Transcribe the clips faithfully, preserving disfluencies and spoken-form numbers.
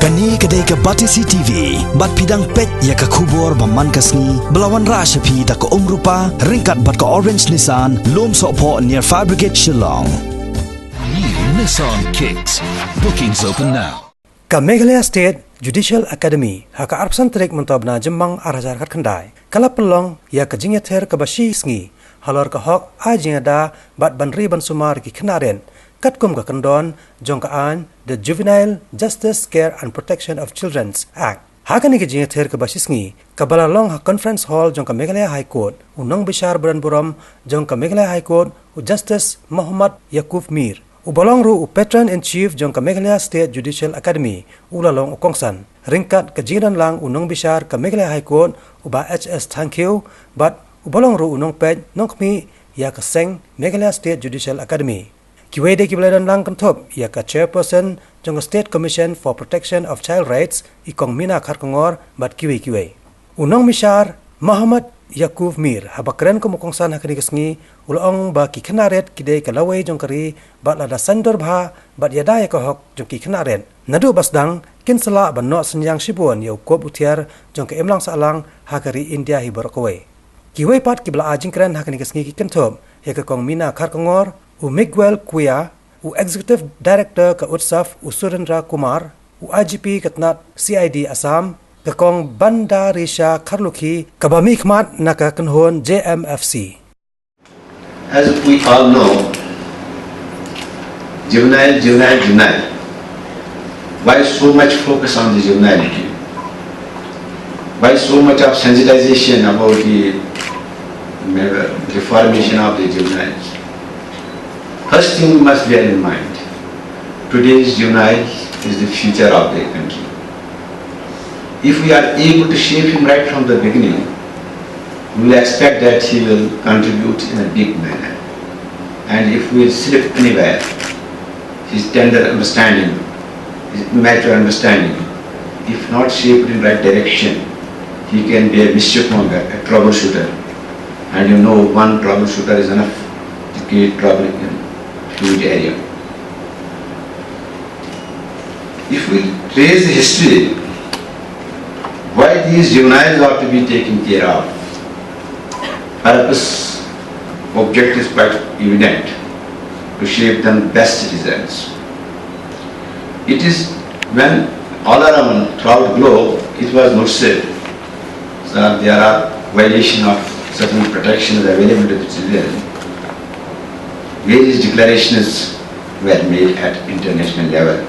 Kane ka dei ka Batesi T V, bad phi dang peit ïa ka khubor ba man ka sngi, ba la wanrah sha phi da ka Umrupa, ryngkat bad ka Orange Nissan, Lumsohphoh near Fire Brigade Shillong. New Nissan Kicks. Bookings open now. Ka Meghalaya State Judicial Academy, ha ka arphew san tarik mynta u bnai Jymmang ar hajar khatkhyndai, ka la pynlong ïa ka jingïather kaba shi sngi halor ka hok ai jingïada bad ban ri ban sumar ki khynnah rit, katkum ka kyndon jong ka aiñ The Juvenile Justice Care and Protection of Children's Act. Ha kane ka jingïather kaba shi sngi, kaba la long ha Conference Hall jong ka Meghalaya High Court, u nongbishar burom burom jong ka Meghalaya High Court, u Justice Mohammad Yakub Mir, uba long ruh u Patron in Chief jong ka Meghalaya State Judicial Academy, u la long u kongsan, ryngkat ka jingdon lang u nongbishar ka Meghalaya High Court, u Bah H S Thangkhiew, bad uba long ruh u nongpeit nongkhmih ïa ka seng Meghalaya State Judicial Academy. Kiwei de kiba la don lang kynthup ïa ka Chairperson jong ka State Commission for Protection of Child Rights, i Kong Mina Kharkongor, bad kiwei kiwei. U nongbishar Mohammad Yakub Mir, haba kren kum u kongsan ha kane ka sngi, u la ong ba ki khynnah rit ki dei ka lawei jong ka ri, bad lada saiñdur bha bad ïada ïa ka hok jong ki khynnah rit, naduh ba sdang kin sa lah ban noh synñiang shibun ïa u kup u thiar jong ka imlang sahlang ha ka ri India hi baroh kawei. Kiwei pat kiba la ai jingkren ha kane ka sngi ki kynthup ïa ka Kong Mina Kharkongor, u Miguel Cuellar, u Executive Director ka UTSAF, u Surendra Kumar, u I G P ka tnat C I D Assam, ka Kong Bandarisha Kharlukhi, kaba mihkhmat na ka kynhun J M F C. As we all know, juvenile, juvenile, juvenile. Why so much focus on the juvenility? Why so much of sensitization about the, uh, reformation of the juveniles? First thing we must bear in mind, today's juvenile is the future of the country. If we are able to shape him right from the beginning, we will expect that he will contribute in a big manner. And if we will slip anywhere, his tender understanding, his mature understanding, if not shaped in right direction, he can be a mischief monger, a troubleshooter. And you know, one troubleshooter is enough to create trouble in a huge area. If we trace the history, why these juveniles are to be taken care of, purpose, object is quite evident, to shape them best citizens. It is when all around throughout globe it was noticed that there are violation of certain protections available to the children. Various declarations were made at international level.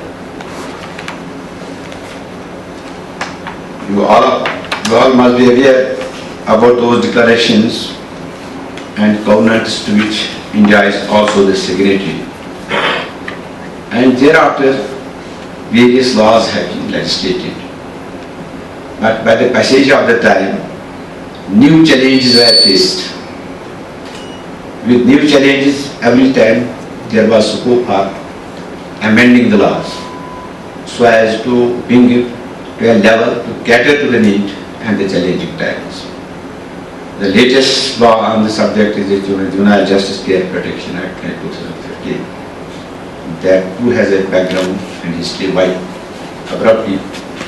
You all, you all must be aware about those declarations and covenants to which India is also the signatory. And thereafter, various laws have been legislated. But by the passage of the time, new challenges were faced. With new challenges, every time there was scope for amending the laws so as to bring it to a level to cater to the need and the challenging times. The latest law on the subject is the Juvenile Justice Care Protection Act two thousand fifteen. That too has a background and history why abruptly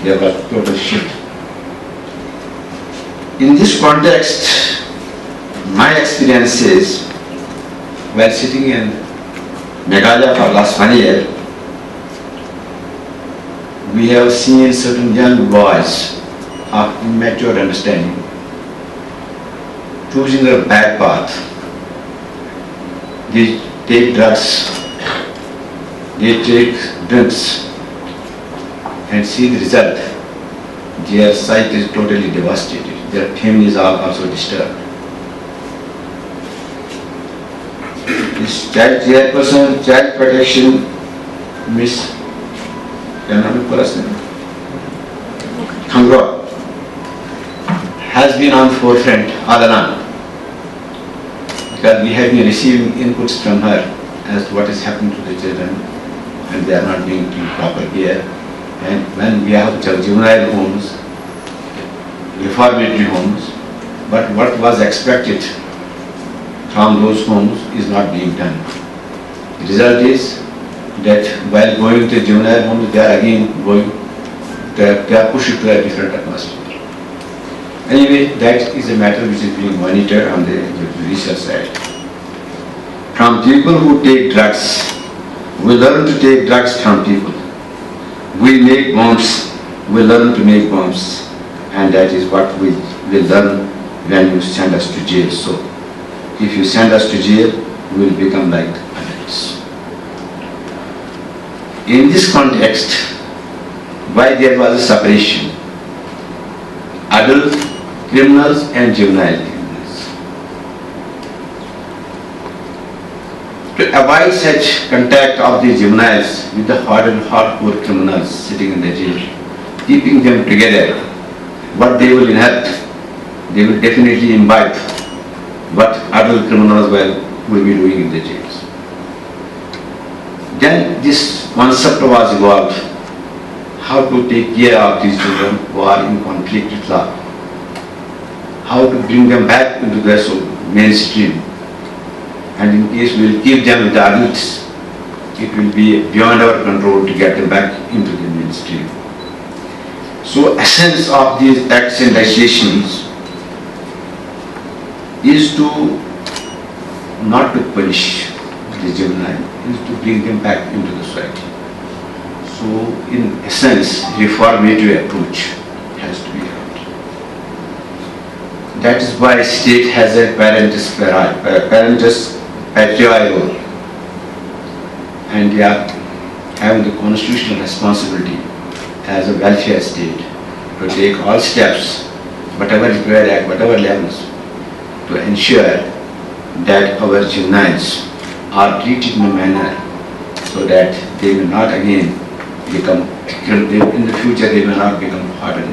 there was total shift. In this context, my experience is, while sitting in Meghalaya for last one year, we have seen certain young boys of immature understanding choosing a bad path. They take drugs, they take drinks, and see the result. Their sight is totally devastated. Their families are also disturbed. This child chairperson, child protection, Miss, क्या नाम है पूरा से? Khangrot, has been on forefront all along. Because we have been receiving inputs from her as to what is happening to the children and they are not being given proper care. And when we have ju-, juvenile homes, reformatory homes, but what was expected from those homes is not being done. The result is that while going to juvenile homes, they are again going They are, they are pushed to a different atmosphere. Anyway, that is a matter which is being monitored on the judicial side. From people who take drugs, we learn to take drugs from people. We make bombs, we learn to make bombs. And that is what we will learn when you send us to jail. So, if you send us to jail, we will become like adults. In this context, why there was a separation? Adult criminals and juvenile criminals. To avoid such contact of the juveniles with the hardened, hardcore criminals sitting in the jail, keeping them together, what they will inherit, they will definitely imbibe what adult criminals will, will be doing in the jails. Then this concept was evolved, how to take care of these children who are in conflict with law, how to bring them back into the so-, mainstream, and in case we will keep them with the adults, it will be beyond our control to get them back into the mainstream. So essence of these acts and legislations is to not to punish the juvenile, is to bring them back into the society. So in essence, reformative approach has to be had. That is why state has a parentis, para-, parentis patriae role, and they are having the constitutional responsibility as a welfare state to take all steps, whatever required at whatever levels, to ensure that our juveniles are treated in a manner so that they will not again become, in the future they will not become hardened.